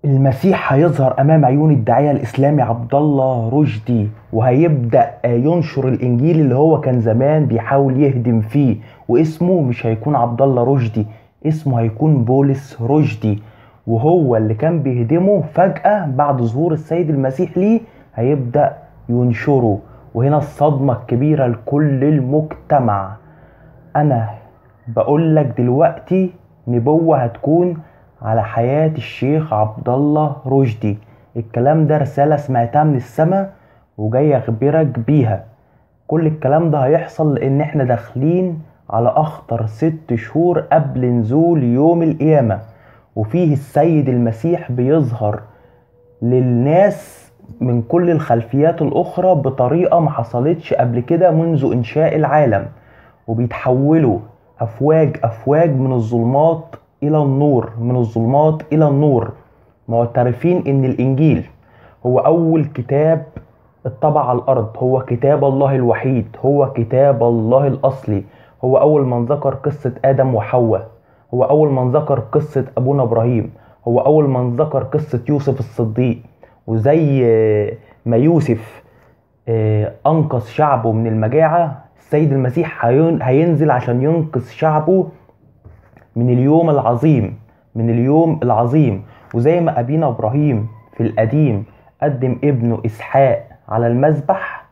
المسيح هيظهر امام عيون الداعية الاسلامي عبد الله رشدي، وهيبدأ ينشر الانجيل اللي هو كان زمان بيحاول يهدم فيه، واسمه مش هيكون عبد الله رشدي، اسمه هيكون بولس رشدي. وهو اللي كان بيهدمه فجأة بعد ظهور السيد المسيح ليه هيبدأ ينشره. وهنا الصدمة الكبيرة لكل المجتمع. انا بقول لك دلوقتي نبوة هتكون على حياة الشيخ عبد الله رشدي. الكلام ده رسالة سمعتها من السماء وجاي اخبرك بيها. كل الكلام ده هيحصل لان احنا داخلين على اخطر 6 شهور قبل نزول يوم القيامة، وفيه السيد المسيح بيظهر للناس من كل الخلفيات الاخرى بطريقة ما حصلتش قبل كده منذ انشاء العالم، وبيتحولوا افواج افواج من الظلمات الى النور، من الظلمات الى النور، معترفين ان الانجيل هو اول كتاب اتطبع على الارض، هو كتاب الله الوحيد، هو كتاب الله الاصلي، هو اول من ذكر قصة ادم وحواء، هو اول من ذكر قصة ابونا ابراهيم، هو اول من ذكر قصة يوسف الصديق. وزي ما يوسف انقذ شعبه من المجاعة، السيد المسيح هينزل عشان ينقذ شعبه من اليوم العظيم، من اليوم العظيم. وزي ما أبينا إبراهيم في القديم قدم ابنه إسحاق على المذبح،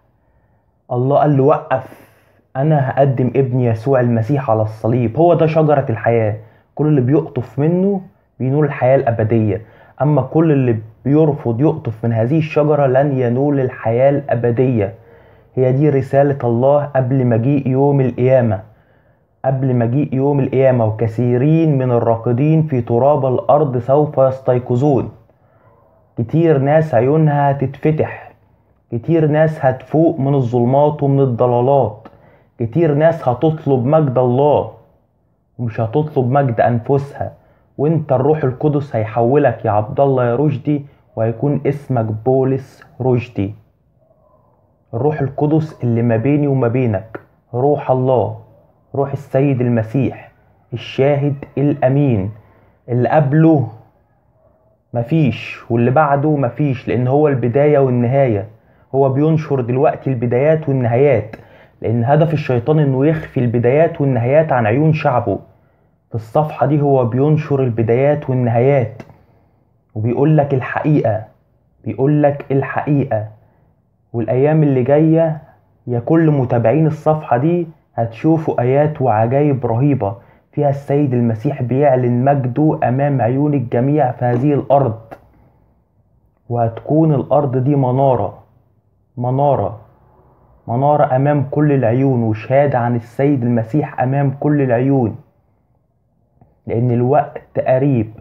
الله قال له وقف، أنا هقدم ابني يسوع المسيح على الصليب. هو ده شجرة الحياة، كل اللي بيقطف منه بينول الحياة الأبدية، أما كل اللي بيرفض يقطف من هذه الشجرة لن ينول الحياة الأبدية. هي دي رسالة الله قبل مجيء يوم القيامة، قبل مجيء يوم القيامة. وكثيرين من الراقدين في تراب الأرض سوف يستيقظون. كتير ناس عيونها هتتفتح، كتير ناس هتفوق من الظلمات ومن الضلالات، كتير ناس هتطلب مجد الله ومش هتطلب مجد أنفسها. وانت الروح القدس هيحولك يا عبد الله يا رشدي، وهيكون اسمك بولس رشدي. الروح القدس اللي ما بيني وما بينك، روح الله، روح السيد المسيح الشاهد الأمين، اللي قبله مفيش واللي بعده مفيش، لأن هو البداية والنهاية. هو بينشر دلوقتي البدايات والنهايات، لأن هدف الشيطان إنه يخفي البدايات والنهايات عن عيون شعبه. في الصفحة دي هو بينشر البدايات والنهايات، وبيقول لك الحقيقة، بيقول لك الحقيقة. والأيام اللي جاية يا كل متابعين الصفحة دي هتشوفوا آيات وعجائب رهيبة فيها السيد المسيح بيعلن مجده أمام عيون الجميع في هذه الأرض. وهتكون الأرض دي منارة، منارة، منارة أمام كل العيون، وشهادة عن السيد المسيح أمام كل العيون، لأن الوقت قريب.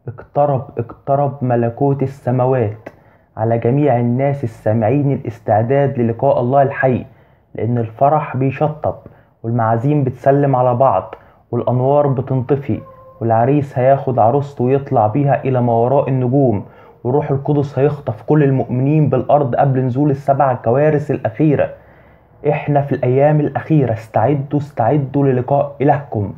اقترب، اقترب ملكوت السماوات. على جميع الناس السامعين الاستعداد للقاء الله الحي، لأن الفرح بيشطب، والمعازيم بتسلم على بعض، والأنوار بتنطفي، والعريس هياخد عروسته ويطلع بيها إلى ما وراء النجوم، والروح القدس هيخطف كل المؤمنين بالأرض قبل نزول ال7 كوارث الأخيرة. إحنا في الأيام الأخيرة، استعدوا، استعدوا للقاء إلهكم.